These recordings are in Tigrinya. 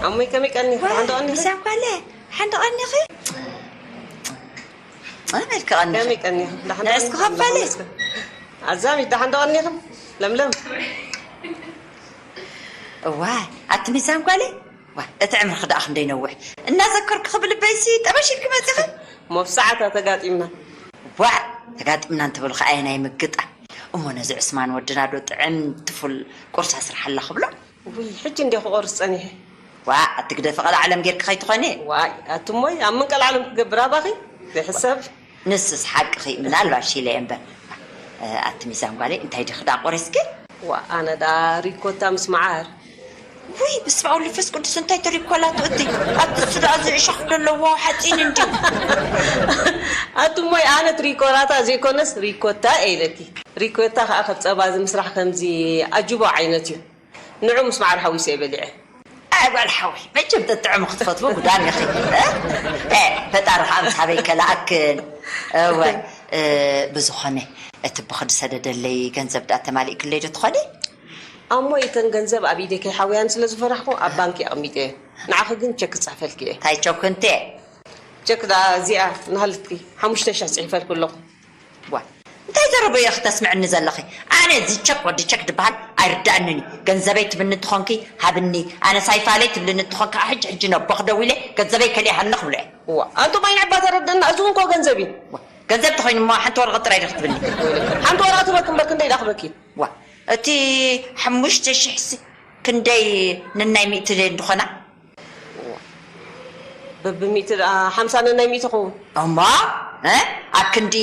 ኣሞይ ከመይ ቀኒኺ? ደሓን ዶ ቀኒኺ? ሚዛን ጓለ፣ ሓንዶ ቀኒኺ? ኣይ፣ መልክ ቀኒኺ። ከመይ ቀኒኺ? ደሓን ዶ ንዕስኩ ቀኒኺ? ከፋለ። ኣዛሚ ደሓን ዶ ቀኒኺ? ለምለም። እዋ፣ ኣቲ ሚዛን ጓለ፣ ዋ፣ እቲ ዕምርኺ ደኣ ክንደይ ነውሕ። እናዘከርኩኺ ብልበይሲ ጠበሽ ኢልኪ መጺኺ። መብዛዕታ ተጋጢምና። ዋ፣ ተጋጢምና እንትብል ኸኣ ኣየናይ ምግጣም። እሞ ነዚ ዑስማን ወድና ዶ ጥዕም ትፉል ቁርሲ ኣስርሓላ ክብሎ? ውይ፣ ሕጂ እንደ ክቆርስ ጸኒሐ። ዋ፣ ኣቲ ግደፊ ቀልዓለም ጌርኪ ከይትኾኒ። ዋይ፣ ኣቲ እሞይ፣ ኣብ ምን ቀልዓለም ክገብር ኣባኺ? ዘይሕሰብ። ንስስ ሓቅኺ፣ ምናልባሽ ኢለ እየ እምበር። ኣቲ ሚዛን ጓለይ፣ እንታይ ዲኺ ደኣ ቆሪስኪ? ዋ፣ ኣነ ደኣ ሪኮታ ምስ መዓር። ውይ፣ በስመ ኣብ ወወልድ ወመንፈስ ቅዱስ፣ እንታይ ተሪኮላቱ እቲ? ኣቲ እሱ ደኣ እዚ እሾኽ ዘለዎ ሓፂን እንድዩ። ኣቲ እሞይ፣ ኣነ እቲ ሪኮላታ ዘይኮነስ ሪኮታ እየ ኢለኪ። ሪኮታ ከኣ ካብ ጸባ ዝምስራሕ ከምዚ ኣጅቦ ዓይነት እዩ። ንዑ ምስ መዓር ሓዊሰ እየ በሊዐ። ኣይ ጓል ሓወይ፣ መቸም ተጥዕሙ ክትፈትዎ ጉዳም ኢኺ። እ? እ፣ ፈጣሪ ኸኣ ምስ ሓበይ ከለኣክን። እወ፣ እ፣ ብዝኾነ፣ እቲ ብኽዲ ሰደደለይ ገንዘብ ደኣ ተማሊእክለይ ዶ ትኾኒ? ኣሞ፣ እተን ገንዘብ ኣብ ኢደይ ከይሓውያን ስለ ዝፈራሕኩ ኣብ ባንክ ኣቐሚጠ እየ። ንዓኺ ግን ቸክ ክጽሕፈልኪ እየ። እንታይ ቸክ እንተ? ቸክ ደኣ እዚኣ ንሃለትኪ ሓሙሽተ ሽሕ ጽሒፈልኩ ኣለኹ። ዋ፣ እንታይ ዘረበዮ ክተስምዕኒ ዘለኺ? ኣነ እዚ ቸክ ወዲ ቸክ ድበሃል ኣይርዳእንን እዩ። ገንዘበይ ትብልኒ ትኾንኪ ሃብኒ፣ ኣነ ሳይፋለይ ትብልኒ ትኾን ከዓ ሕጂ ሕጂ ነቦ ክደዊለ ገንዘበይ ከሊኣሃኒ ክብሎ እየ። ዋ፣ ኣንቱም ኣይንዕባ ተረድእና፣ እዚ እውን እኮ ገንዘብ እዩ። ዋ፣ ገንዘብ ተኾይኑ እሞ ሓንቲ ወረቐት ጥራይ ዶ ክትብልኒ? ሓንቲ ወረቐት ህበኪ እምበር ክንደይ ዳ ክበኪ? ዋ፣ እቲ ሓሙሽተ ሽሕ ሲ ክንደይ ንናይ ሚእቲ እንድኾና? በብሚእቲ ደኣ ሓምሳ ነናይ ሚእቲ ኸውን። እሞ፣ እ? ኣብ ክንዲ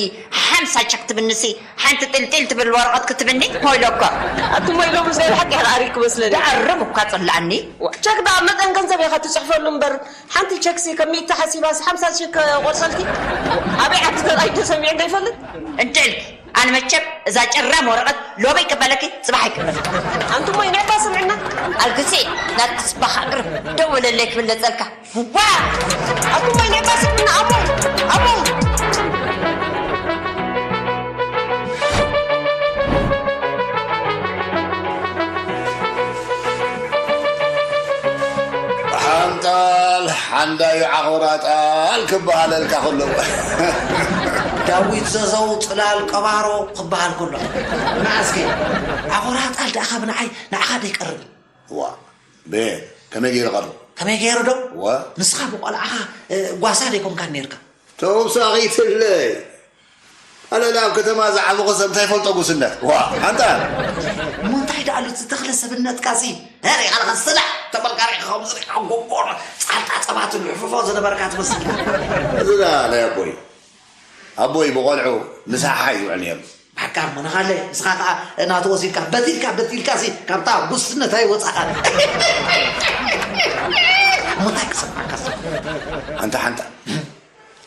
ሓምሳ ቸክ ትብንሲ፣ ሓንቲ ጥልጥል ትብል ወረቐት ክትብኒ? ሞይሎ እኮ። ኣቲ ሞይሎ፣ ምስ ናይ ብሓቂ ኢኻ ኣሪክ ክመስለኒ። ደኣ እርም እኳ ጽላኣኒ። ዋ፣ ቸክ ደኣ መጠን ገንዘብ ኢኻ ትጽሕፈሉ እምበር፣ ሓንቲ ቸክሲ ካብ ሚእቲ ሓሲባስ ሓምሳ ቸክ ቆርጸልኪ? ኣበይ ዓዲ ተራእዩ ተሰሚዑ እንዳይፈልጥ? እንድዕልኪ። ኣነ መቸም እዛ ጭራም ወረቐት ሎሚ ይቅበለኪ፣ ጽባሕ ኣይቅበለኪ። ኣንቱሞ ይንዕባ ስምዕና። ኣብ ግዜ ናትኪ ጽባሕ ኣቅርብ ደወለለይ ክብል ነጸልካ። ዋ! ኣንቱሞ ይንዕባ ስምዕና፣ ኣሞ፣ ኣሞ። ሓንጣል ሓንዳዩ ዓኾራ ጣል ክበሃለልካ ከሎ። ዳዊት ዘዘው ጽላል ቀባሮ ክበሃል ከሎ። ንዓስከ ዓኾራ ጣል ደኣ ካብ ንዓይ ንዓኻ ደይቀርብ። ዋ፣ በ-፣ ከመይ ገይሩ ቀርብ? ከመይ ገይሩ ዶ? ዋ። ንስኻ ብቆልዓኻ፣ እ፣ ጓሳ ደይኮንካን ነይርካ? ተውሳኺትለይ። ኣነ ኣብ ከተማ ዝዓበኹ ሰብ እንታይ ፈልጦ ጉስነት? ዋ፣ ኣንታ። እሞ እንታይ ደኣ ኣሎ እቲ ተኽለ ሰብነትካሲ? እ፣ ሪኢኻ ኣለኻ ስላዕ ተበልካ ሪኢኻ ከምዚ ሪኢኻ ጎጎር ጻልጣ ጸባቱ ልሕፍፎ ዝነበርካ ትመስል። እዚ ደኣ ናይ ኣቦይ። ኣቦይ ብቆልዑ ምስ ሓሓ ይውዕል ነይሩ። ባካ እሞ ንኻለይ፣ ንስኻ ከኣ ናቱ ወሲድካ፣ በቲልካ፣ በቲልካሲ ካብታ ጉስነት ኣይወጻኻን። እሞ እንታይ ክሰምዓካ? ኣንታ ሓንታ።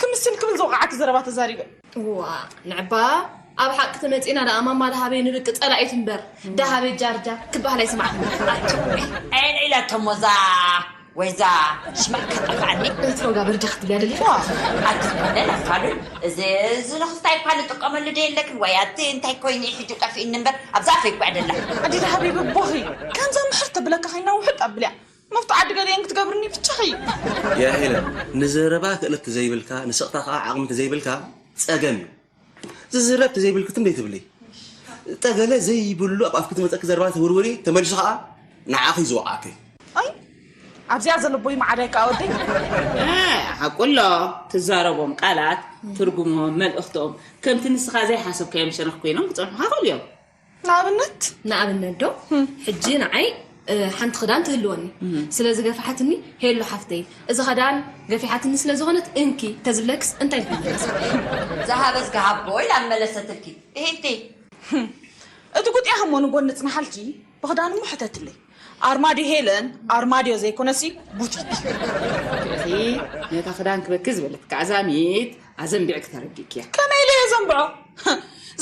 ክምስል ክብል ዝወቕዓኪ ዘረባ ተዛሪበ። እዋ፣ ንዕባ ኣብ ሓቂ ተመጺና ደኣ ማማ ደሃበይ ንርቂ ጸላኢት እምበር፣ ደሃበይ ጃርጃር ክበሃል ኣይሰማዕኩን። ኣቸው። ኣይነ ኢላቶሞ እዛ ወይዛ ሽማ ከጠፋኒ። እትሮጋ በርጃ ክትብልያ ደሊኻ? ኣቲ ኮነ ናፋሉን እዚ እዚ ንኽስታይ እኳ ንጥቀመሉ ዶ የለክን ወይ ኣቲ እንታይ ኮይኑ እዩ ሕጂ ጠፊእኒ እምበር ኣብዛ ኣፈይ እኳ ደላ። ኣዲ ደሃበይ በቦኺ ከምዛ ምሕር ተብለካ ኸይና ውሕጥ ኣብልያ። መፍቶ ዓዲ ገሊአን ክትገብርኒ ብቻኺ። ያ ሄለን፣ ንዘረባ ክእለት ተዘይብልካ፣ ንስቕታ ከኣ ዓቕሚ ተዘይብልካ ጸገም እዩ። ዝዝረብ ተዘይብልኪ ትም ደይትብሊ። ጠገለ ዘይብሉ ኣብ ኣፍኪ ትመጸኪ ዘረባ ተውርውሪ፣ ተመሊሱ ከኣ ንዓኺ እዩ ዝወቕዓኪ። ኣይ ኣብዚኣ ዘለቦይ መዓዳይ ከኣ ወደይ። ሓቁ ኣሎ፣ ትዛረቦም ቃላት ትርጉሞም መልእኽቶም ከምቲ ንስኻ ዘይሓሰብካዮም ሸነኽ ኮይኖም ክጸንሑኻ ይኽእሉ እዮም። ንኣብነት? ንኣብነት ዶ? ሕጂ ንዓይ ሓንቲ ክዳን ትህልወኒ ስለ ዝገፍሓትኒ፣ ሄሉ ሓፍተይ፣ እዚ ኸዳን ገፊሓትኒ ስለ ዝኾነት እንኪ ተዝብለክስ እንታይ ምኾነ መልሲ? ዝሃበስ ክሃቦ ኢላ መለሰትልኪ። እሂቲ። እቲ ጉጥያ እሞ ንጎኒ ጽንሓልኪ፣ ብኽዳን እሞ ሕተትለይ። ኣርማድዮ ሄለን ኣርማድዮ ዘይኮነሲ ቡቲክ። እኺ ነታ ክዳን ክበኪ ዝበለትካ ኣዛሚት ኣዘንቢዕኪ ተረዲእክያ። ከመይ ኢለ እየ ዘንብዖ?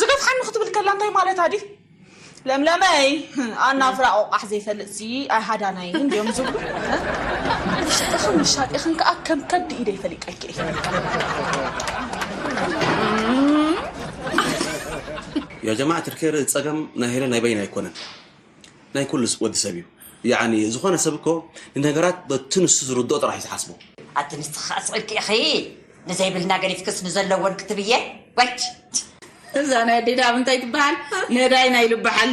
ዝገፍሓኒ ክትብል ከላ እንታይ ማለታ ድዩ? ለምለመይ ኣናፍራ ቆቋሕ ዘይፈልጥሲ ኣይሃዳናይን እንድዮም ዝብሉ። መሸጢኽን መሻጢኽን ከኣ ከም ከብዲ ኢደይ ፈሊጠኪ እየ። يا جماعة الخير ጸገም ናይ ሄለን ናይ በይና ኣይኮነን ናይ ኩሉ ወዲ ሰብ እዩ ያኒ ዝኾነ ሰብ እኮ ንነገራት በቲ ንሱ ዝርድኦ ጥራሕ እዩ ዝሓስቦ ኣቲ ንስኻ ስቕ ኢልኪ ኢኺ ንዘይብልና ገዲፍክስ ንዘለወን ክትብየ ወች እዛ ናይ ኣዴ ዳብ እንታይ ትበሃል ነዳይ ናይ ልበሓል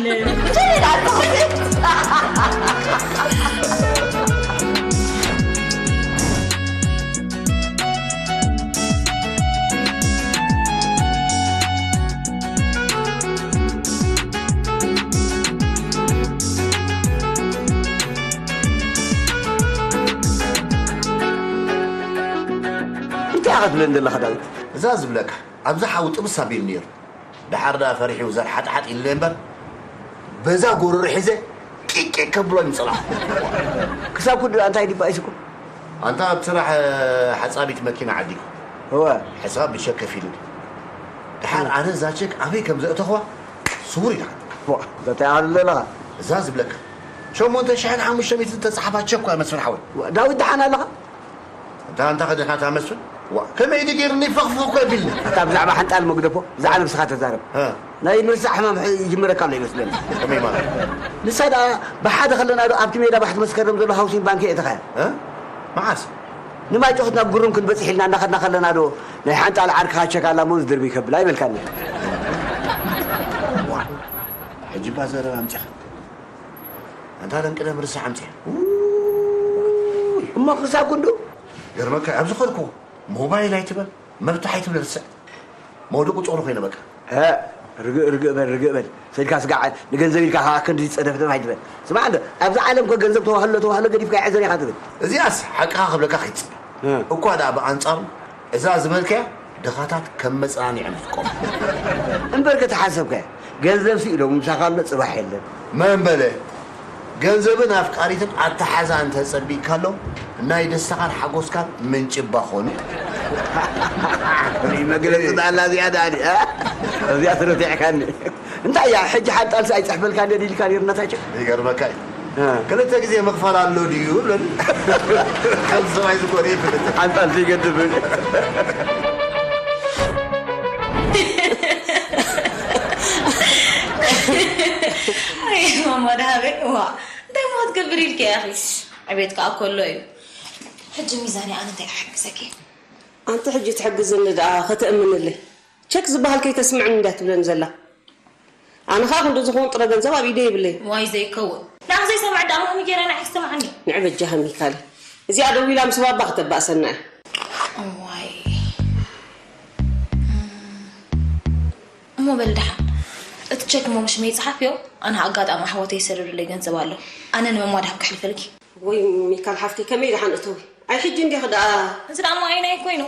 እንታይ ኢኻ ትብለኒ ዘለኻ ዳዊት? እዛ ዝብለካ ኣብዚ ሓዊ ጥብስ ኣቢሉ ነይሩ። ደሓር ደኣ ፈሪሑ ዘርሓጥሓጥ ኢሉለይ እምበር በዛ ጎረሮ ሒዘ ቂቂቅ ከብሎ ኣይምጸናሕኩ። ክሳብ ኩሉ ደኣ እንታይ ድዩ ባኢስኩም? ኣንታ ኣብ ስራሕ ሓጻቢት መኪና ዓዲጉ። እወ። ሕሳብ ብቸክ ከፊሉኒ። ደሓር ኣነ እዛ ቸክ ኣበይ ከም ዘእተኽዋ ስውር ኢላ። ዋ፣ እንታይ ዓሉ ዘለኻ? እዛ ዝብለካ ሸሞንተ ሽሕን ሓሙሽተ ሚእትን ዝተጻሕፋ ቸክ እያ መስፍን ሓወይ። ዋ፣ ዳዊት ደሓን ኣለኻ? እንታ ኣንታ ከደኻ እታ መስፍን ዋ ከመይ ድዩ ገይሩኒ ፈኽፈኽ እኮ ኣቢልኒ። ኣታ ብዛዕባ ሓንጣል መግደፎ ብዛዕባ ነብስኻ ተዛረብ። እ። ናይ ምርሳዕ ሕማም ሕ- ይጅምረካ ኣሎ ይመስለኒ። ከመይ ማለት? ንሳ ደኣ ብሓደ ከለና ዶ ኣብቲ ሜዳ ባሕቲ መስከረም ዘሎ ሃውሲንግ ባንክ የእተኻያ? እ? መዓስ? ንማይጨኹት ናብ ግሩም ክንበጽሕ ኢልና እናኸድና ከለና ዶ ናይ ሓንጣል ዓርክኻ ቸክ ኣላ እሞ ዝድርቢ ከብላ ይበልካኒ። ሕጂ እባ ዘረባ ኣምጺኻ ኣንታ ደንቅደ ምርሳዕ ኣምጺኻ እሞ ክሳብ ክንዱ ገርመካ ኣብ ዝኸድኩ ሞባይል ኣይትበል መብትሕ ኣይትብል ርስዕ መውደቁ ጾሩ ኮይነ በቃ እ፣ ርግእ ርግእ በል ርግእ በል ሰድካ ስጋዕ ንገንዘብ ኢልካ ከዓ ክንዲ ዝፀደፍደፍ ኣይትበል ስማዕ እንዶ ኣብዚ ዓለም ኮ ገንዘብ ተዋህሎ ተዋህሎ ገዲፍካ ይዕዘር ኢኻ ትብል እዚኣስ ሓቅኻ ክብለካ ከይትፅበ እኳ ደኣ ብኣንፃሩ እዛ ዝበልካያ ድኻታት ከም መፀናንዒ እዮም ዝጥቀሙ። እምበር ከተሓሰብካዮ ገንዘብ ስኢኖም ምሳኻ ኣሎ ፅባሕ የለን። መን በለ ገንዘብን ኣፍቃሪትን ኣተሓዛ እንተ ጸቢቕካሎም ናይ ደስታኻን ሓጎስካን ምንጪ እባ ኾኑ። ፍሉይ መግለጺ ዳላ እዚኣ ዳኒ እ? እዚኣ ስርቲዕካኒ እንታይ እያ ሕጂ ሓንጣልሲ ኣይጽሕፈልካ እንደ ዲልካ ነይርነታቸው ይገርመካ እዩ ክልተ ግዜ ምኽፋል ኣሎ ድዩ ይብለኒ ከም ሰብኣይ ዝኾነ ይፍልጥ ሓንጣል ዘይገድፍን ማማ ደሃበይ እዋ እንታይ ሞ ክትገብር ኢልኪ ኢኺ ዕቤት ከኣ ከሎ እዩ ሕጂ ሚዛነይ ኣነ እንታይ ክሕግዘኪ ኣንቲ ሕጂ ትሕግዝኒ ደኣ ከተእምንለይ ቸክ ዝበሃል ከይተስምዕኒ እንድያ ትብለኒ ዘላ ኣነ ኸኣ ክንዲ ዝኸውን ጥረ ገንዘብ ኣብ ኢደይ የብለይን። ዋይ ዘይከውን። ንዓኺ ዘይሰምዐ ደኣ ማሚ ጌረ ንዓይ ክሰምዓኒ። ንዕ በጃኺ ሚካለ። እዚኣ ደዊላ ምስ ባባ ክተባእሰና እያ። እዋይ። እሞ በሊ ደሓን እቲ ቸክ እሞ ብሽመይ ይጽሓፍዮ ኣነ ኣጋጣሚ ኣሕዋተይ ይሰደዱለይ ገንዘብ ኣሎ ኣነ ንመማ ደሃብ ከሕልፈልኪ። ወይ ሚካል ሓፍተይ ከመይ ደሓን እተዊ። ኣይ ሕጂ እንዲኺ ደኣ። እዚ ደኣ እሞ ኣይናይ ኮይኑ።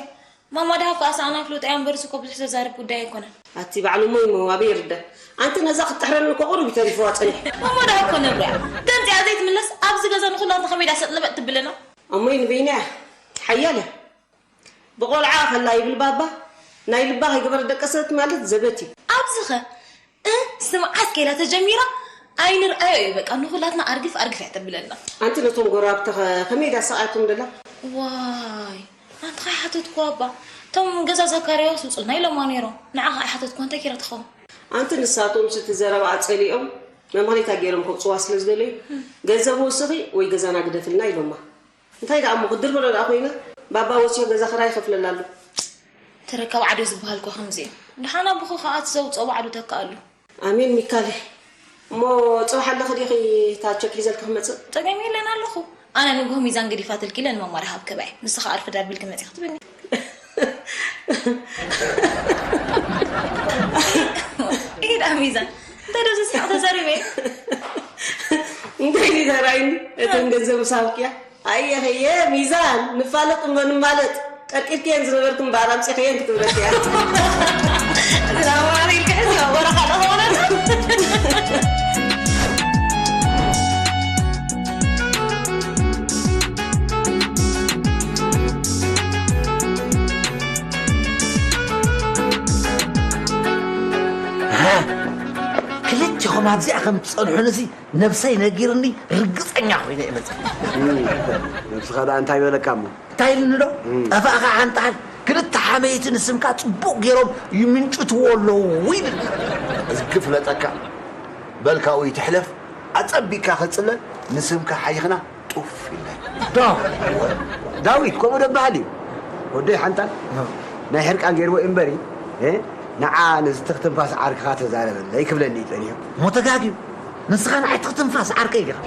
ማማ ደሃብ ከኣ ሰኣን ኣይፍለጦ እያ እምበር እሱ እኮ ብዙሕ ዘዛርብ ጉዳይ ኣይኮነን። ኣቲ ባዕሉ እሞ ይመው ኣበይ ይርደ። ኣንቲ ነዛ ክትጥሕረኒ እኮ ቁሩብ እዩ ተሪፍዋ ጸኒሑ። ማማ ደሃብ እኮ ነብሪ እያ። ገንጺኣ ዘይትምለስ ኣብዚ ገዛ ንኹላትና ከመይ ድኣ ሰጥ ለበጥ ትብለና። ኣሞይ ንበይና እያ ሓያል እያ። ብቆልዓ ከላ ይብል ባባ፣ ናይ ልባ ከይገበረት ደቀሰት ማለት ዘበት እዩ። ኣብዚኸ እ ስምዓት ከይላ ተጀሚራ ኣይንርኣዮ እዩ በቃ ንኹላትና ኣርግፍ ኣርግፍ እያ ተብለና። ኣንቲ ነቶም ጎረባብትኸ ከመይ ኢላ ኣሰቓያቶም ደላ? ዋይ ኣንቲ ከይሓተትኩዋ እባ እቶም ገዛ ዘካርያስ ውፁልና ኢሎማ ነይሮም ንዓኻ ኣይሓተትኩዋ እንታይ ጌራ ትኸውን? ኣንቲ ንሳቶም ስቲ ዘረባኣ ፀሊኦም መምሃሪታ ገይሮም ከውፅዋ ስለ ዝደለዩ ገንዘብ ወስኺ ወይ ገዛና ግደፍልና ኢሎማ። እንታይ ደኣ እሞ ክድርብሮ ደኣ ኮይና ባባ ወሲዮ ገዛ ክራይ ይኸፍለላ ኣሎ። ተረካብ ዓዶ ዝበሃል እኮ ከምዚ እዩ። ደሓን ኣቦኹ ከኣ እቲ ዘውፅኦ ባዕሉ ተክኣሉ። ኣሜን ሚካለ። እሞ ፅባሕ ኣለኺ ዲኺ እታ ቸክ ሒዘልኪ ክመፅእ? ፀገም የለን ኣለኹ። ኣነ ንግሆ ሚዛን ገዲፋትልኪ ኢለ ንመማር ይሃብክባ እየ። ንስኻ ኣርፍድ ኣቢልኪ መፂኺ ትብልኒ። ኢዳ ሚዛን እንታይ ዶ ዝስሕቕ ተዛሪበ? እንታይ ዲዩ ተራይኒ እተን ገንዘብ ምስ ሃብክያ? ኣየኸየ ሚዛን ንፋለጥ እሞ ንማለጥ ቀርቂርክየን ዝነበርክ እምበኣር ኣምፂኸየን ክትብለክ እያ። ዝናባሪ ኢልካ ሕዚ ወረኻ ለሆነ ክልቲኹም ኣብዚኣ ከም ትጸንሑንሲ ነብሰይ ነጊርኒ ርግጸኛ ኮይነ እየ መጸ። ነብስኻ ደኣ እንታይ በለካ እሞ? እንታይ ኢልኒ ዶ? ጠፋእኻ ሓንጣል ክልተ ሓመይቲ ንስምካ ጽቡቕ ገይሮም ይምንጭትዎ ኣለዉ ይብል። እዚ ክፍለጠካ በል ካብኡ ይትሕለፍ ኣጸቢቅካ ከጽለል ንስምካ ሓይኽና ጡፍ ኢልና። ዶ ዳዊት ከምኡ ዶ በሃል እዩ ወደይ ሓንጣል ናይ ሕርቃን ገይርዎ እዩ እምበሪ ንዓ ንዝትኽትንፋስ ዓርክኻ ተዛረበለይ ክብለኒ እዩ ጸኒሑ። እሞ ተጋግዩ ንስኻ ንዓይ ትኽትንፋስ ዓርከይ ዲኻ?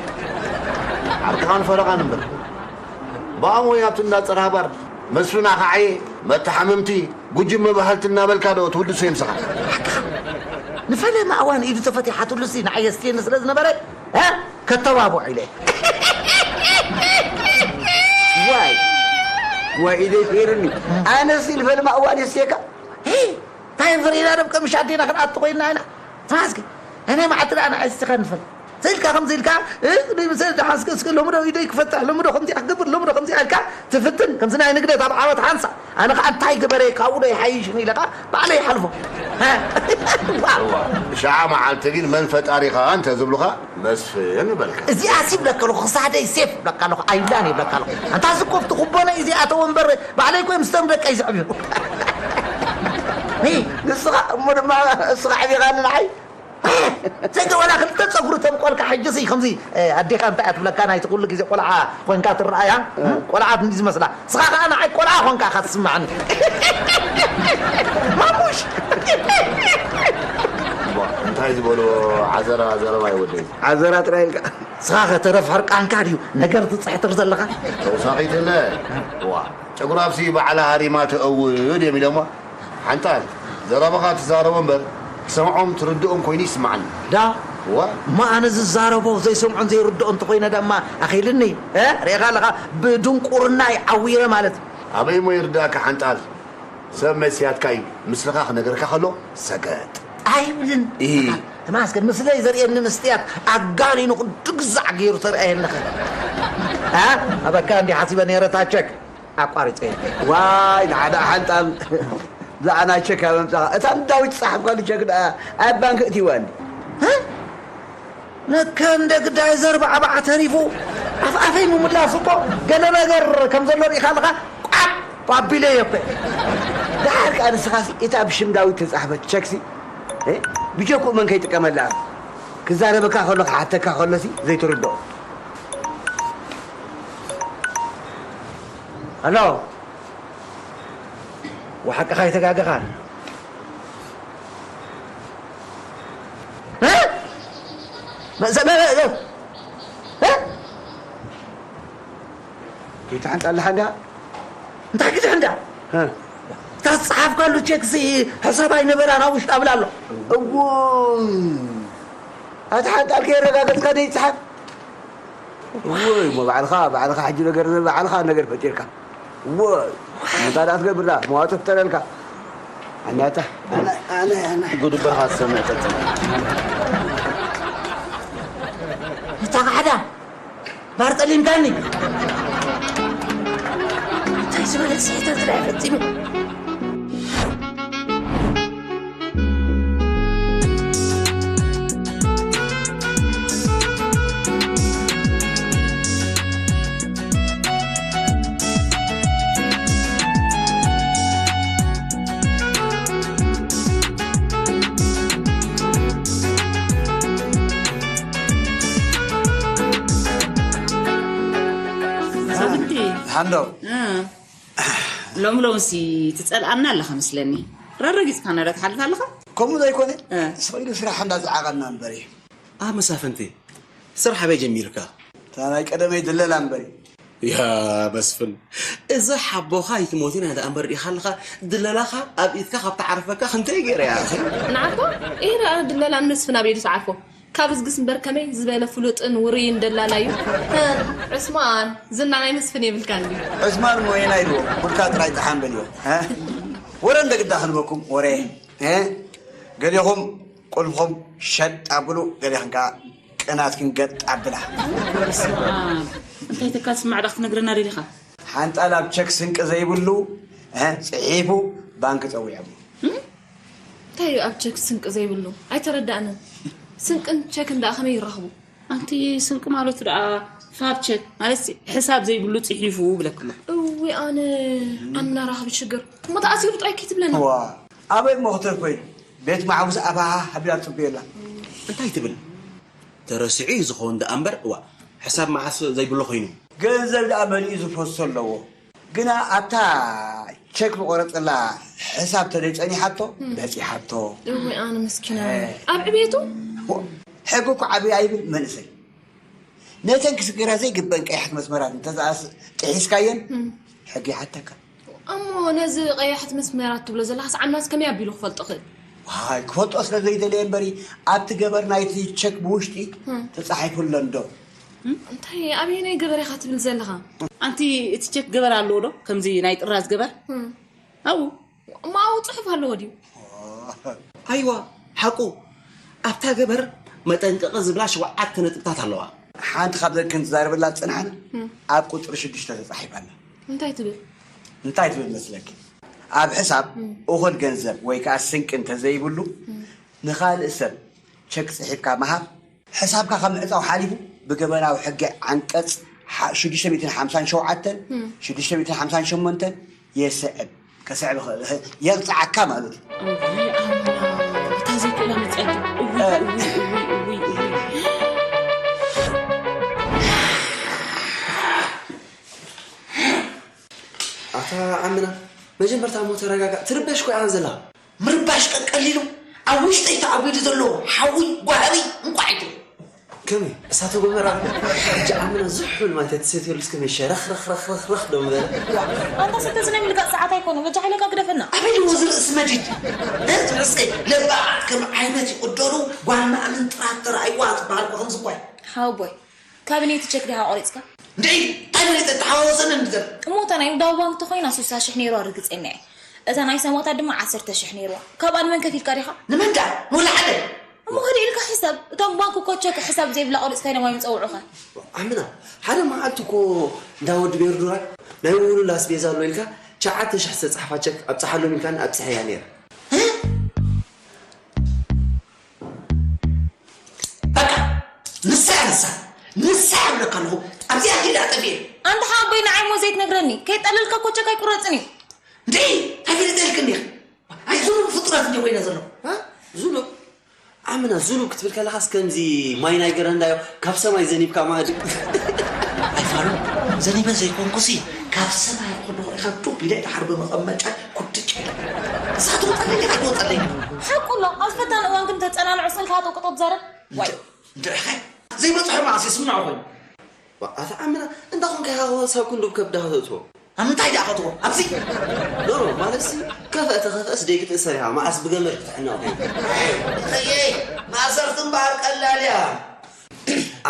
ዓርክኻን ፈረቓን እምበር ብኣም ወይ ኣብቲ እንዳ ጸራባር መስፍና ኸዓየ መተሓምምቲ ጉጅመ በሃልቲ እናበልካ ዶ ትውድሶ ይምስኻ? ንፈለማ እዋን ኢዱ ተፈቲሓትሉሲ ንዓይ የስትየኒ ስለ ዝነበረ እ ከተባብዖ ኢለ ዋይ ዋይ ኢደይ ፈይርኒ ኣነሲ ንፈለማ እዋን የስትየካ እንታይ ፍሪና ደም ከም ሻዴና ክንኣቱ ኮይና ኢና ተማስኪ እኔ ማዕት ደኣ ንዓይ ስኻ ንፈል ስኢልካ ከምዚ ኢልካ ንምስል ደሓንስኪ እስኪ ሎሚ ዶ ኢደይ ክፈትሕ ሎሚ ዶ ከምዚኣ ክገብር ሎሚ ዶ ከምዚኣ ኢልካ ትፍትን ከምዚ ናይ ንግደት ኣብ ዓወት ሓንሳ ኣነ ከዓ እንታይ ገበረ ካብኡ ዶ ይሓይሽን ኢለ ከዓ ባዕለ ይሓልፎ ሻዓ መዓልቲ ግን መን ፈጣሪኻ እንተ ዝብሉኻ መስፍን በልካ እዚኣስ ይብለካ ኣለኹ ክሳደይ ሴፍ ይብለካ ኣለኹ ኣይብላን ይብለካ ኣለኹ ኣንታ ዝኮፍቲ ኩቦነ እዚኣተወ እምበር ባዕለይ ኮ ምስቶም ደቀይ ዘዕብዮ ንስኻ እሞ ድማ እስኻ ዕቢኻኒ ንዓይ ዘንተ ወላ ክልተ ፀጉሪ ተምቆልካ ሕጅሲ ከምዚ ኣዴኻ እንታይ እያ ትብለካ ናይቲ ኩሉ ግዜ ቆልዓ ኮንካ ትረኣያ ቆልዓ እንዲ ዝመስላ ስኻ ከዓ ንዓይ ቆልዓ ኮንካ ኢኻ ትስምዓኒ ማሙሽ እንታይ ዝበሎ ዓዘራ ዘረባ ይወደይ ዓዘራ ጥራይ ኢልካ ስኻ ከተረፍ ሕርቃንካ ድዩ ነገር ትፅሕትር ዘለኻ ተውሳኺትለ ዋ ጨጉራብሲ ባዕላ ሃሪማ ተእውድ እዮም ኢሎሞ ሓንጣል ዘረባኻ ትዛረቦ እምበር ክሰምዖም ትርድኦም ኮይኑ ይስማዓኒ። ዳ እወ። እሞ ኣነ ዝዛረቦ ዘይሰምዖን ዘይርድኦ እንተኾይነ ደማ ኣኺልኒ። እ? ርኢኻ ኣለኻ ብድንቁርናይ ዓዊረ ማለት እዩ። ኣበይ እሞ ይርድኣካ ሓንጣል ሰብ መስያትካ እዩ ምስልኻ ክነግረካ ከሎ ሰገጥ። ኣይብልን። እሂ። ተማስገን ምስለይ ዘርእየኒ መስትያት ኣጋኒኑ ክንዲ ግዛዕ ገይሩ ተርእየኒ ኸ። እ? ኣበካ እንዲ ሓሲበ ነይረ ታቸክ። ኣቋሪፀ ዋይ ንሓደ ሓንጣል ብዛዕባ ናይ ቸክ ኣብ ምምፃኻ እታ ንዳዊት ዝፀሓፍካሉ ቸክ ደኣ ኣብ ባንክ እትይዋ እንዲ ነከ እንደ ግዳይ ዘርባዕባዕ ተሪፉ ኣፍኣፈይ ምምላስ እኮ ገለ ነገር ከም ዘሎ ርኢኻ ኣለኻ ቋብ ኣቢለዮ እኮ ደሓር ከዓ ንስኻሲ እታ ብሽም ዳዊት ተፃሕፈት ቸክሲ ብጀክኡ መን ከይጥቀመላ ክዛረበካ ከሎ ክሓተካ ከሎሲ ዘይትርድኦ ኣሎ ወሓቅኻ ኣይተጋገኻን ክትሓንጣ ኣለሓ እንዳ እንታይ ክትሕንዳ እታ ዝፀሓፍካሉ ቼክሲ ሕሳብ ኣይነበራን ኣብ ውሽጢ ኣብላ ኣሎ እዎ ኣቲ ሓንጣል ከየረጋገፅካ ደይፅሓፍ ወይ እሞ ባዕልኻ ባዕልኻ ሕጂ ነገር ባዕልኻ ነገር ፈጢርካ ወይ እንታይ ደኣ ትገብር ደኣ መዋቶ ፍጠረልካ ኣናታ ጉድበኻ ዝሰምዕ ፈጽም እታ ካሕዳ ባር ጠሊምካኒ እዚ ማለት ስሕተት ዳኣ ፈጺሙ። ሰብቲ። ሃንዶ። እ። ሎም ሎምሲ ትጸልኣና ኣለኻ መስለኒ። ረረጊጽካ ነረ ትሓልፍ ኣለኻ? ከምኡ ዘይኮነ፣ እ። ስቕ ኢሉ ስራሕ እንዳጸዓቐና እምበር እዩ። ኣ መሳፍንቲ፣ ስራሕ ኣበይ ጀሚርካ? እታ ናይ ቀደመይ ድለላ እምበር እዩ። ያ መስፍን፣ እዚ ሓቦኻ ይትሞት ኢና ደኣ እምበር ዲኻ ኣለኻ፣ ድለላኻ ኣብ ኢድካ ካብ ተዓርፈካ ክንተይ ገይረ እያ፣ ኣኺ? ንዓኮ፣ ኢረ ድለላን መስፍን ኣብ ኢዱ ትዓርፎ። ካብ እዝግስ እምበር ከመይ ዝበለ ፍሉጥን ውሩይን ደላላ እዩ። እ፣ ዑስማን፣ ዝና ናይ መስፍን የብልካን ድዩ? ዑስማን ሞየና ኢልዎ፣ ቡካ ጥራይ ጠሓን በልዎ። እ? ወረ እንደ ግዳ ክንበኩም፣ ወረ። እ? ገሊኹም ቁልፍኹም ሸጥ ኣብሉ፣ ገሊኽን ከኣ ቅናትክን ገጥ ኣብላ። በስመ ኣብ። እንታይ ተካል ስማዕ ዳ ክትነግረና ደሊኻ? ሓንጣል ኣብ ቸክ ስንቂ ዘይብሉ፣ እ፣ ጽሒፉ ባንክ ጸዊዖም። እም? እንታይ እዩ ኣብ ቸክ ስንቂ ዘይብሉ? ኣይተረዳእንን። ስንቅን ቸክን ደኣ ከመይ ይራኽቡ? ኣንቲ ስንቂ ማለቱ ደኣ ፋብ ቸክ ማለት ሕሳብ ዘይብሉ ጽሒፉ ብለክሎ። እዊ ኣነ ኣምና ራኽቢ ሽግር። እሞ ተኣሲሩ ጥራይ ከይትብለና። ዋ፣ ኣበይ እሞ ክትብል ኮይኑ? ቤት ማሕቡስ ኣፋሃ ሃቢላ ትጽበየላ። እንታይ ትብል? ተረሲዑ እዩ ዝኸውን ደኣ እምበር፣ እዋ፣ ሕሳብ መዓስ ዘይብሎ ኮይኑ። ገንዘብ ደኣ መሊኡ ዝፈሶ ኣለዎ። ግና ኣብታ ቸክ ዝቆረጸላ ሕሳብ ተደይ ጸኒሓቶ፣ እም። በጺሓቶ። እወ፣ ኣነ ምስኪና። እ። ኣብ ዕቤቱ? ዎ፣ ሕጊ እኮ ዓብዪ ኣይብል መንእሰይ። ነተን ክስገራ ዘይግበን ቀያሕቲ መስመራት እንተዘኣስ ጥሒስካየን፣ እም። ሕጊ ይሓተካ። እሞ ነዚ ቀያሕቲ መስመራት ትብሎ ዘለኻስ ዓምናስ ከመይ ኣቢሉ ክፈልጦ ክእል? ዋይ፣ ክፈልጦ ስለ ዘይደለየ እምበሪ፣ ኣብቲ ገበር ናይቲ ቸክ ብውሽጢ እም። ተጻሒፉ ኣሎ እንዶ። እንታይ ኣበየናይ ገበር ኢኻ ትብል ዘለኻ? ኣንቲ እቲ ቸክ ገበር ኣለዎ ዶ? ከምዚ ናይ ጥራዝ ገበር? እም። ኣብኡ። እሞ ኣብኡ ጽሑፍ ኣለዎ ድዩ? ኣይዋ፣ ሓቁ። ኣብታ ገበር መጠንቀቒ ዝብላ ሸውዓተ ነጥብታት ኣለዋ። ሓንቲ ካብዘን ክንዛረበላ ዝጸናሕና እም። ኣብ ቁጽሪ ሽዱሽተ ተጻሒፋ ኣላ። እንታይ ትብል? እንታይ ትብል መስለኪ? ኣብ ሕሳብ እም። እኹል ገንዘብ ወይ ከኣ ስንቂ እንተዘይብሉ እም። ንኻልእ ሰብ ቸክ ጽሒፍካ ምሃብ፣ ሕሳብካ ካብ ምዕጻው ሓሊፉ ብገበናዊ ሕጊ ዓንቀጽ ሓ-፣ ሽዱሽተ ሚእትን ሓምሳን ሸውዓተን፣ እም። ሽዱሽተ ሚእትን ሓምሳን ሸሞንተን የስዕብ፣ ከስዕብ ይኽእል፣ የቕጽዓካ ማለት እዩ። እውይ፣ ኣምላኽ፣ እታ ዘይክእላ መጸገም። እውይ፣ እ። እውይ፣ እውይ፣ እውይ፣ እውይ። ኣታ ዓምና፣ መጀመርታ እሞ ተረጋጋእ። ትርበሽ እኮ እያ ዘላ። ምርባሽ ቀቀሊሉ ኣብ ውሽጠይ ተኣጒዱ ዘሎ ሓዊ ጓህሪ እንቋዕ ይትብል። ከመይ? እሳተ ጎመራ? ሕጂ ዓምና ዝሑል ማይ ተትሰትየሉስ ከመይ ሸረኽረኽረኽረኽ ዶ ምበለ? ኣንታ ሰተ፣ እዚ ናይ ምልጋጽ ሰዓት ኣይኮነ። በጃ ሓይለካ ግደፈና። ኣበይ ድሞ ዝርእስ መዲድ? ነዚ ርእሰይ ለባዓት ከም ዓይነት ይቕደሉ ጓል ማእምን ጥራት ተራእይዋ ትበሃል እኮ ከምዚ እኮ እያ። ሓወቦይ፣ ካቢኔት ቸክ ዲኻ ቆሪጽካ? እንድዒ፣ እንታይ ፈሊጠ? ተሓዋወሰኒ እንድዘር። እሞ እታ ናይ ንግዳዊ ባንክ ተኾይና ስሳ ሽሕ ነይርዋ ርግጸኛ እየ። እታ ናይ ሰማታት ድማ ዓሰርተ ሽሕ ነይርዋ። ካብኣ ንመን ከፊልካ ዲኻ? ንመን ደኣ? ንወላ ሓደ? እሞ ከዲኡ ኢልካ ሕሳብ። እቶም ባንክ እኮ ቸክ ሕሳብ ዘይብላ ቆሪጽካ ኢሎም ኣይምጸውዑኻን። ዓምና፣ ሓደ መዓልቲ እኮ እንዳ ወዲ ቤርዱራይ ናይ ውሉል ኣስቤዛ ኣሎ ኢልካ ትሽዓተ ሽሕ ዝተጻሕፋ ቸክ ኣብጽሓሎም ኢልካኒ ኣብጽሐያ ነይረ። በቃ፣ ንሳ እያ ንሳ፣ ንሳ እያ እብለካ ኣለኹ። ኣብዚኣ ከይደ ኣጠፍኤ። ኣንታ ሓወቦይ፣ ንዓይ እሞ ዘይትነግረኒ? ከይጠለልካ እኮ ቸክ ኣይቁረጽን እዩ። እንዴ፣ እንታይ ፈሊጠ ኢልክኒ ኢኺ? ኣይ፣ ዝኑብ ፍጡራት እንዲ ኮይና ዘለኹ። እ? ዝኑብ? ዓምና፣ ዝኑብ ክትብል ከለኻስ ከምዚ ማይ ናይ ገረንዳዮ ካብ ሰማይ ዘኒብካ ማለት እዩ። ኣይፋሉ፣ ዘኒበ ዘይኮንኩሲ፣ ካብ ሰማይ ክድኹ ኢኻ ዱብ ኢለ ድሓር ብመቐመጫ ኩድጭ ኢለ። እሳት ወጸለይ፣ እሳት ወጸለይ። ሓቁ ኣሎ፣ ኣብ ፈታኒ እዋን ግን ተጸናንዖ ስእልካ ኣጠውቅጦ ትዛረብ። ዋይ። እንድዒ ኸ ዘይበጽሖ መዓስ ይስምዖ ኮይኑ። ዋ፣ ኣታ ዓምና፣ እንዳ ኾንካ ኢኻ ሳብ ክንዱብ ከብድኻ ተእትዎ። ኣብ ምንታይ ደኣ ከእትዎ? ኣብዚ? ኖ፣ ኖ፣ ማለትሲ፣ ከፍአ ተኸፍአስ ደይ ክትእሰር ኢኻ፣ መዓስ ብገመድ ክትሕነቕ ኮይኑ። ኸየይ፣ ማእሰርቲ እምበኣር ቀላል እያ።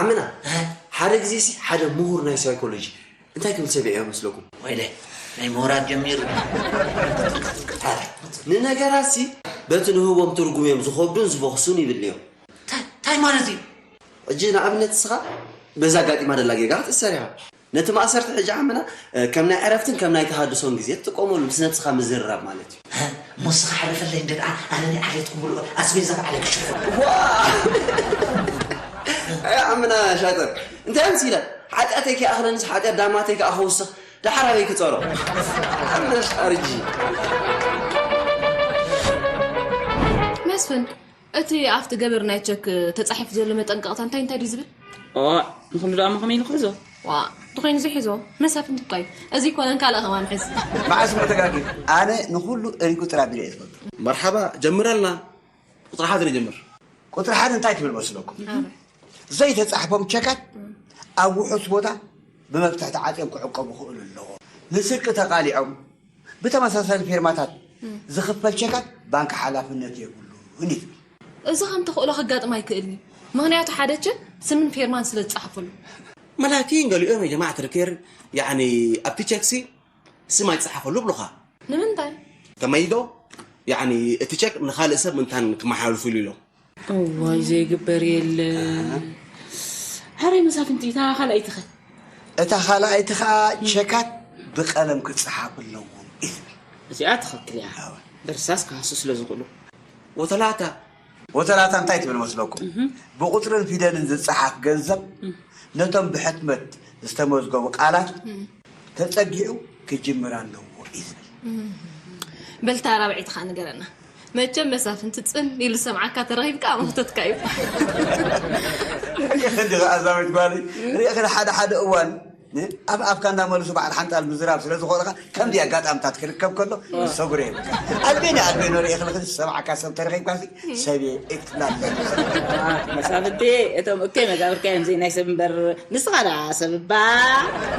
ዓምና፣ እ? ሓደ ግዜሲ ሓደ ምሁር ናይ ሳይኮሎጂ እንታይ ክብል ሰሚዐዮ መስለኩም? ወይለ፣ ናይ ምሁራት ጀሚሩ። ንነገራትሲ በቲ ንህቦም ትርጉም እዮም ዝኸብዱን ዝፈኽሱን ይብል እዮም። እንታይ፣ እንታይ ማለት እዩ? ሕጂ ንኣብነት ንስኻ በዛ ኣጋጢማ ደላ ጌጋ ክትእሰር ኢኻ። ነቲ ማእሰርቲ ሕጂ ዓምና ከም ናይ ዕረፍትን ከም ናይ ተሃድሶን ግዜ ትጥቀመሉ፣ ምስ ነብስኻ ምዝርራብ ማለት እዩ። እሞ ንስኻ ሓለፈለይ እንደ ደኣ ኣነ ናይ ዓሌት ክምልኦ ኣስቤዛ ባዕለ ክሽፍን። ዓምና ሻጥር እንታይ ኣምሲለ? ሓጢኣተይ ከይኣኽለንስ ሓጢኣት ዳማተይ ከኣ ክውስኽ፣ ደሓር ኣበይ ክጸሮ? ዓምናሽ ኣርጂ። መስፍን፣ እቲ ኣብቲ ገበር ናይ ቸክ ተጻሒፉ ዘሎ መጠንቀቕታ እንታይ እንታይ ድዩ ዝብል? ኦ፣ ንኹሉ ደኣ ከመይ ኢሉ ክሕዞ? ዋ፣ እንተኾይኑ ዝሕዞ መሳፍንቲ እኳ እዩ። እዚ ይኮነን ካልእ ከማን ሕዝ። መዓስ እሞ ተጋጊ? ኣነ ንኹሉ ሪጉ ጥራ ቢለ እየ ዝፈልጦ። መርሓባ፣ ጀምረልና። ቁፅሪ ሓደ ንጀምር። ቁፅሪ ሓደ እንታይ ትብል መስለኩም? ዘይተፃሕፎም ቸካት ኣብ ውሑስ ቦታ ብመፍትሒ ተዓፅዮም ክዕቀቡ ክእሉ ኣለዎም። ንስርቂ ተቓሊዖም ብተመሳሳሊ ፌርማታት ዝኽፈል ቸካት ባንክ ሓላፍነት የብሉን እዩ ዝብል። እዚ ከም ተኽእሎ ከጋጥም ኣይክእልን እዩ፣ ምኽንያቱ ሓደ ቸክ ስምን ፌርማን ስለ ዝጸሓፈሉ። መላኪን ገሊኦም የጀማዓት ልኬር ያዕኒ ኣብቲ ቸክሲ ስም ኣይጸሓፈሉ ብሉኻ። ንምንታይ? ከመይዶ ያዕኒ እቲ ቸክ ንኻልእ ሰብ ምንታን ክመሓላልፉሉ ኢሎም። እዋይ ዘይግበር የለን። ሓራይ መሳፍንቲ እታ ካልኣይቲ ኸ? እታ ካልኣይቲ ኸኣ ቸካት ብቀለም ክጸሓፉ ኣለዎም እዩ ዝብል። እዚኣ ትኽክል እያ። ብርሳስ ክሃሱ ስለ ዝኽእሉ። ወተላታ ወተላታ እንታይ ትብል መስለኩም? ብቁጽርን ፊደልን ዝጸሓፍ ገንዘብ ነቶም ብሕትመት ዝተመዝገቡ ቃላት ተጸጊዑ ክጅምር ኣለዎ እዩ ዝብል። በልታ ራብዒቲ ኸኣ ንገረና። መቸም መሳፍንቲ ጽን ኢሉ ሰምዓካ ተረኺብካ ኣመኽተትካ እዩ። እንዲ ኣዛብት ጓለይ ሪእኽን ሓደ ሓደ እዋን ኣብ ኣፍካ እንዳመልሱ በዓል ሓንጣል ምዝራብ ስለ ዝኾንካ ከምዚ ኣጋጣምታት ክርከብ ከሎ ሰጉሬ ኣልቤነ ኣልቤኖ ሪእኽልኽን ዝሰምዓካ ሰብ ተረኺብካ ሰብየ እትላለ መሳፍንቲ እቶም እከይ መጋብርካ እዮም ዘይ ናይ ሰብ እምበር ንስኻ ደኣ ሰብ እባ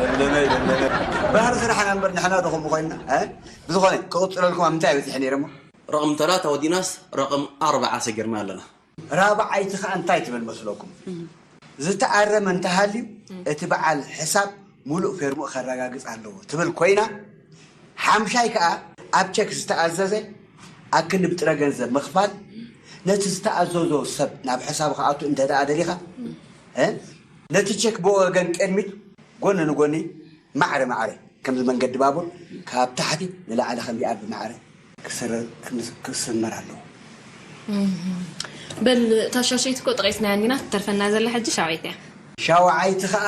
ለምለመይ ለምለመይ ባህሪ ስራሕና እምበር ንሕና ዶ ከምኡ ኮይንና እ? ብዝኾነ ክቕፅለልኩም ኣብ ምንታይ በፂሐ ነይረ እሞ ረቕም ተላታ ወዲናስ ረቕም ኣርባዓ ሰጊርና ኣለና። ራብዓይቲ ኸዓ እንታይ ትብል መስለኩም? ዝተኣረመ እንተሃልዩ እቲ በዓል ሕሳብ ሙሉእ ፌርምኡ ከረጋግፅ ኣለዎ ትብል ኮይና ሓምሻይ ከዓ ኣብ ቸክ ዝተኣዘዘ ኣክንዲ ብጥረ ገንዘብ ምኽፋል ነቲ ዝተኣዘዞ ሰብ ናብ ሕሳቡ ክኣቱ እንተ ደኣ ደሊኻ እ ነቲ ቸክ ብወገን ቅድሚት ጎኒ ንጎኒ ማዕረ ማዕረ ከምዚ መንገዲ ባቡር ካብ ታሕቲ ንላዕሊ ከምዚኣ ብማዕረ ክስመር ኣለዎ። በል እታ ሻሸይቲ እኮ ጠቒስናያ እንዲና ትተርፈና ዘላ ሕጂ ሻውዓይቲ እያ። ሻውዓይቲ ኸዓ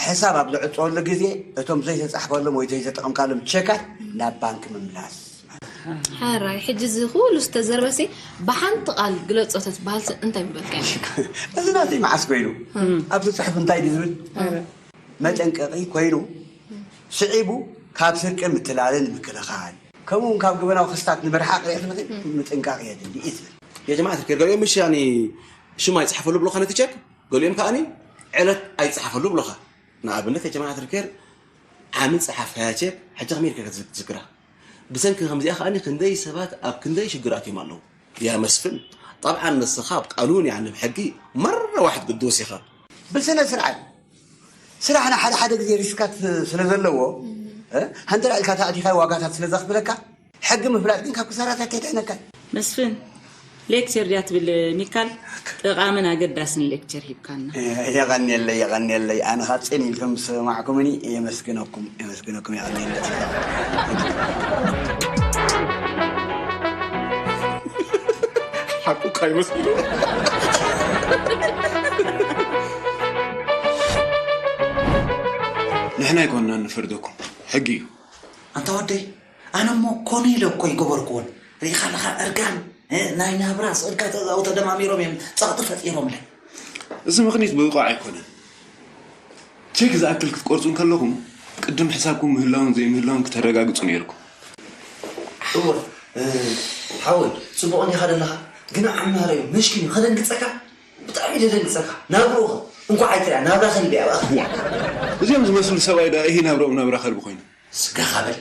ሕሳብ ኣብ ዝዕፀወሉ ግዜ እቶም ዘይተፃሕፈሎም ወይ ዘይተጠቐምካሎም ቸካት ናብ ባንክ ምምላስ። ሓራይ ሕጂ እዚ ኩሉ ዝተዘርበሲ ብሓንቲ ቃል ግለፆ ተትበሃልሲ እንታይ ምበልካዮ? እዚ ናተይ መዓስ ኮይኑ ኣብዚ ፅሑፍ እንታይ ድዩ ዝብል? መጠንቀቒ ኮይኑ ስዒቡ ካብ ስርቅን ምትላልን ንምክልኻል ከምኡ እውን ካብ ገበናዊ ክስታት ንምርሓቕ ርኢኽልኺ ምጥንቃቕ የድሊ እዩ ዝብል። የጀማዓት ልኬር ገሊኦም ምሽ ያኒ ሽም ኣይፅሓፈሉ ብሎኻ ነቲ ቸክ ገሊኦም ከዓኒ ዕለት ኣይፅሓፈሉ ብሎኻ። ንኣብነት የጀማዓት ልኬር ዓሚ ዝፀሓፍካያ ቸክ ሕጂ ከመይ ኢልካ ክትዝክራ? ብሰንኪ ከምዚኣ ከዓኒ ክንደይ ሰባት ኣብ ክንደይ ሽግር ኣትዮም ኣለዉ። ያ መስፍን፣ ጠብዓን ንስኻ ኣብ ቃኑን ያዕኒ ብሕጊ መረ ዋሕድ ቅዱስ ኢኻ። ብስነ ስርዓት ስራሕና ሓደ ሓደ ግዜ ሪስካት ስለ ዘለዎ እ፣ ሃንደራ ኢልካ ተኣቲኻ ዋጋታት ስለ ዘኽፍለካ ሕጊ ምፍላጥ ግን ካብ ክሳራታት የድሕነካ። መስፍን ሌክቸር ድያ ትብል ሚካል ጠቓምን ኣገዳስን ሌክቸር ሂብካና። የቐንየለይ የቐንየለይ ኣነ ካብ ጽን ኢልኩም ዝሰማዕኩምኒ የመስግነኩም የመስግነኩም የቐንየለይ። ሓቁ እኳ ይመስሉ። ንሕና ኣይኮንና ንፈርደኩም፣ ሕጊ እዩ። ኣንታ ወደይ፣ ኣነ እሞ ኮነ ኢለ እኮ ኣይገበርኩዎን። ርኢኻ ኣለኻ፣ እርጋን ናይ ናብራ ስእልካ ተዛው ተደማሚሮም እዮም ጸቕጢ ፈጢሮምለይ። እዚ ምኽኒት ብብቑዕ ኣይኮነን። ቼክ ዝኣክል ክትቆርጹ እንከለኹም ቅድም ሕሳብኩም ምህላውን ዘይምህላውን ክተረጋግጹ ነይርኩም። እወ ሓወይ፣ ጽቡቕ እንዲኻ ዘለኻ፣ ግና ዓማር እዩ፣ መሽኪን እዩ፣ ከደንግጸካ ብጣዕሚ ደደንግጸካ። ናብርኡ ኸ እንኳዕ ኣይትሪኣ ናብራ ከልቢ ኣብኣ። እዚኦም ዝመስሉ ሰብኣይ ደኣ እሂ ናብርኦም ናብራ ከልቢ ኮይኑ። ስጋኻ በል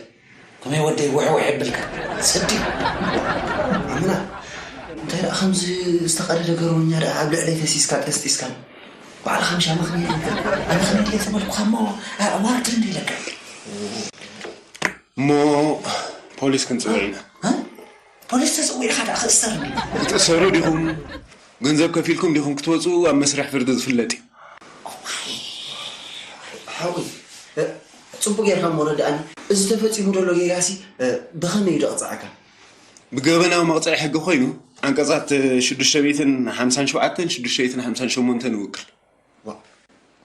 ከመይ ወደይ ውሕውሕ የብልካ ሰዲ ኣምና እንታይ ደኣ ከምዚ ዝተቐደደ ገርበኛ ደኣ ኣብ ልዕለይ ፈሲስካ ጠስጢስካ ባዕልኻ ምሻ መኽኒ ኣነ ከመይ ድለ ተበልኩኻ እሞ ኣዋርድ እንዲ ኢለካ እሞ ፖሊስ ክንፅውዕ ኢና ፖሊስ ተፀዊዕኻ ደኣ ክእሰር ክትእሰሩ ዲኹም ገንዘብ ከፊልኩም ዲኹም ክትወፅኡ ኣብ መስርሕ ፍርዲ ዝፍለጥ እዩ። ሓወይ ጽቡቅ ጌርካ እሞ ረዳእኒ። እዚ ተፈጺሙ ዘሎ ጌጋሲ፣ እ፣ ብኸመይ እዩ ደቕጽዓካ? ብገበናዊ መቕጽዒ ሕጊ ኮይኑ፣ ዓንቀጻት ሽዱሽተ ሚእትን ሓምሳን ሸውዓተን፣ ሽዱሽተ ሚእትን ሓምሳን ሸሞንተን ይውክል። ዋ፣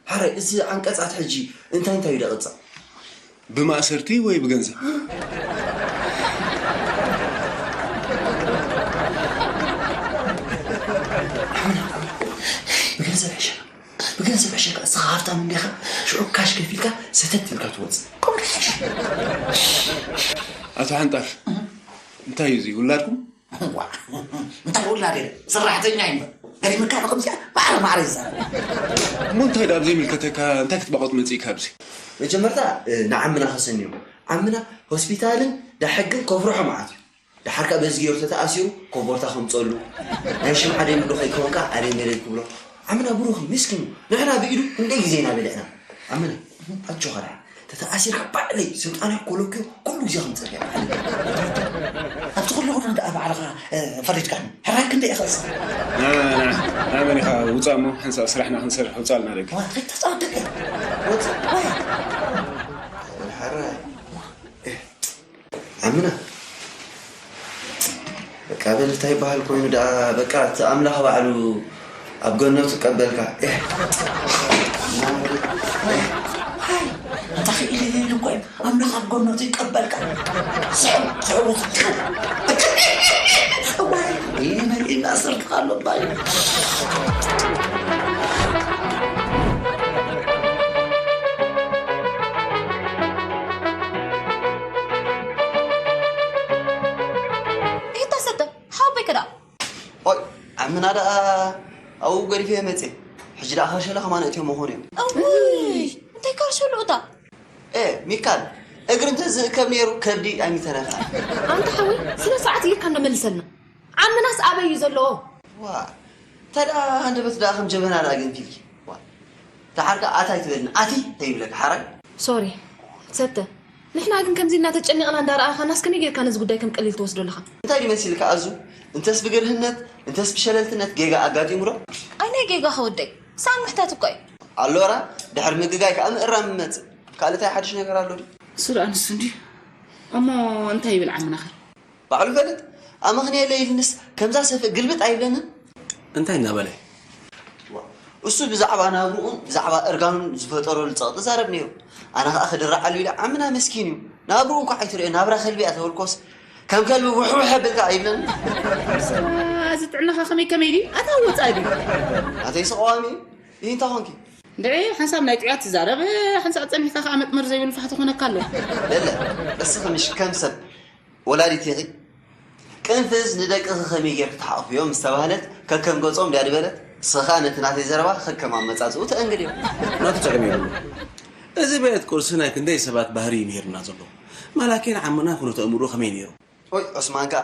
ሓራይ፣ እዚ ዓንቀጻት ሕጂ እንታይ እንታይ እዩ ደቕጽዕ? ብማእሰርቲ ወይ ብገንዘብ? ብገንዘብ ሕሸ። ብገንዘብ ዕሸል እስኻ ሃብታም እንዲኻ፣ ሽዑ ካሽ ከፊልካ ሰተት ኢልካ ትወጽእ። ኣቶ ሓንጣፍ፣ እንታይ እዩ እዚ ውላድኩም? ዋ፣ እንታይ ውላድ የለ፣ ሰራሕተኛ እዩ። ገሪምካ ንኸምዚኣ በዓል ማዕረ ይዛረብ። እሞ እንታይ ደኣ ኣብ ዘይምልከተካ እንታይ ክትባቆጥ መጺእካ ኣብዚ? መጀመርታ፣ እ፣ ንዓምና ከሰንዮም። ዓምና ሆስፒታልን ዳሕግን ከፍርሖ መዓት እዩ። ደሓር ከኣ በዚ ገይሩ ተተኣሲሩ ኮቦርታ ከምጸሉ፣ ናይ ሽምዓ ደይብሉ ከይከውን ከኣ ኣደይ መደይ ክብሎ። ዓምና ብሩኽ እዩ፣ ምስኪን እዩ። ንሕና ብኢዱ ክንደይ ግዜ ኢና በሊዕና። ዓምና፣ ኣጆኻ ደሓር። ተተኣሲርካ ባዕለይ ስልጣንካ ኮለኩዮ ኩሉ ግዜ ከምጸልካ። ኣብቲ ኩሉ ኩሉ ደኣ ባዕልኻ፣ እ፣ ፈሪድካኒ። ሕራይ ክንደይ ኢኻ? ና፣ ና፣ ና፣ መን ኢኻ? ውጻእ እሞ ሓንሳእ ስራሕና ክንሰርሕ ውጻልና ደቂ። ዋ፣ ከይተጻወት ደቂ። ወጽእ፣ ዋይ። ሕራይ። ዓምና፣ በቃ በል እንታይ ይበሃል ኮይኑ ደኣ፣ በቃ እቲ ኣምላኽ ባዕሉ ኣብ ገነቱ ይቀበልካ። ኤህ። እንታይ ኢለ እኮ ኣምላኽ ኣብ ገነቱ ይቀበልካ። ስሕብ፣ ስሕብ፣ ስሕብ። እዋይ፣ ይህ መን እናሰርካ ኣሎ ባይ። ይታሰተ ሓወይ ከዳ። ኦይ፣ ዓምና ደኣ ኣብኡ ገዲፈዮ መጽየ። ሕጂ ደኣ ከርሸለ ከማን እትዮም መኾኑ እዮም። እውይ፣ እንታይ ከርሸሉ እታ? ኤ፣ ሚካል፣ እግሪ እንተዝእከብ ነይሩ ከብዲ ኣይምተረፈ። ኣንታ ሓወይ፣ ስነ ስርዓት ጌርካ እንዶ መልሰልና። ዓምናስ ኣበይ እዩ ዘለዎ? ዋ፣ እንተ ደኣ ሃንደበት ደኣ ከም ጀበና ደኣ ገንፊልኪ። ዋ፣ ደሓር ከኣ ኣታይ ትበልኒ፣ ኣቲ ተይብለካ ሓራይ። ሶሪ፣ ሰተ። ንሕና ግን ከምዚ እናተጨኒቕና እንዳረኣኻናስ ከመይ ጌርካ ነዚ ጉዳይ ከም ቀሊል ትወስዶ ኣለኻ? እንታይ ድዩ መሲልካ ኣዙ? እንተስ ብግርህነት፣ እንተስ ብሸለልትነት ጌጋ ኣጋጢሙ ዶ? ኣይ ናይ ጌጋ ከወደይ፣ ሳን ምሕታት እኮ እዩ። ኣሎራ፣ ድሕሪ ምግጋይ ከኣ ምእራም ይመጽእ። ካልእ እንታይ ሓድሽ ነገር ኣሎ ድዩ? እሱ ደኣ ንሱ እንድዩ። እሞ እንታይ ይብል ዓምናኸ? ባዕሉ ይፈልጥ። ኣመኽንየለይ ኢልንስ ከምዛ ሰፍእ ግልብጥ ኣይብለንን። እንታይ እናበለ? ዋ፣ እሱ ብዛዕባ ናብርኡን ብዛዕባ እርጋኑን ዝፈጠረሉ ጸቕጢ ዛረብ ነይሩ። ኣነ ኸኣ ክድረዓሉ ኢለ ዓምና መስኪን እዩ። ናብርኡ እንኳ ኣይትርእዮ፣ ናብራ ከልቢ እያ ተበልኮስ፣ ከም ከልቢ ውሕውሕ ኣቢልካ ኣይብለንን። እዛ፣ እዚ ጥዕናኻ ከመይ ከመይ ድዩ? ኣታ ወጻኢ ድዩ? ናተይስ ቀዋሚ እዩ። ይህ እንታይ ኾንኪ? እንድዒ፣ ሓንሳብ ናይ ጥዑያት ትዛረብ፣ ሓንሳብ ጸኒሕካ ከኣ መጥመር ዘይብሉ ፋሕ ትኾነካ ኣሎ። ለለ፣ እስኺ ምሽ ከም ሰብ ወላዲት ኢኺ። ቅንፍዝ ንደቅኺ ከመይ ጌርኪ ትሓቕፍዮ ምስ ተባህለት፣ ከከም ገጾም ድያ ድበለት? እስኺ ከኣ ነቲ ናተይ ዘረባ ከከም ኣመጻጽኡ ተአንግድዮ። ናቱ ጸገም የብሉን። እዚ ቤት ቁርሲ ናይ ክንደይ ሰባት ባህሪ እዩ ምሂርና ዘሎ። ማላኬን ዓምና ኩነተ ኣእምሮ ከመይ ነይሩ? ኦይ፣ ዑስማን ከኣ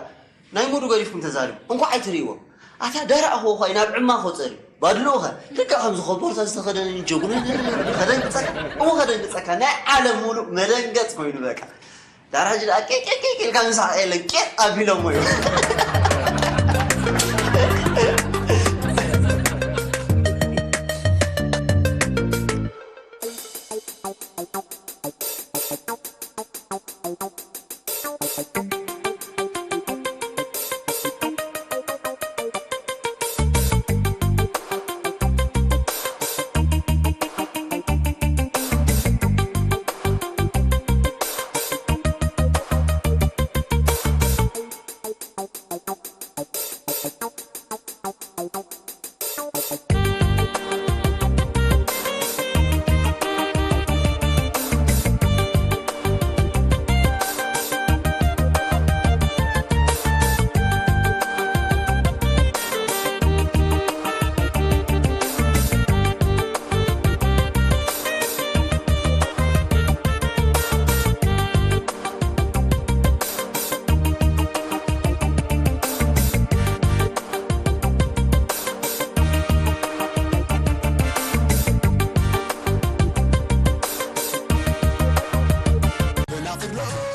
ናይ ሙዱ ገዲፍኩም ተዛሪቡ። እንኳዕ ኣይትርእይዎ። ኣታ ደራእ ኾ ኾይ ናብ ዕማ ኾ ጸሪ። ባድልኡ ኸ ልክዕ ከምዚ ኾቦርታ ዝተኸደነ ጀጉነ ከደንግጸካ። እሞ ከደንግጸካ። ናይ ዓለም ሙሉእ መደንገጽ ኮይኑ በቃ። ዳራ ሕጂ ደኣ ቄቅ ቄቅ ቄቅ ኢልካ ምሳሕ የለን፣ ቄቅ ኣቢሎሞ እዮም።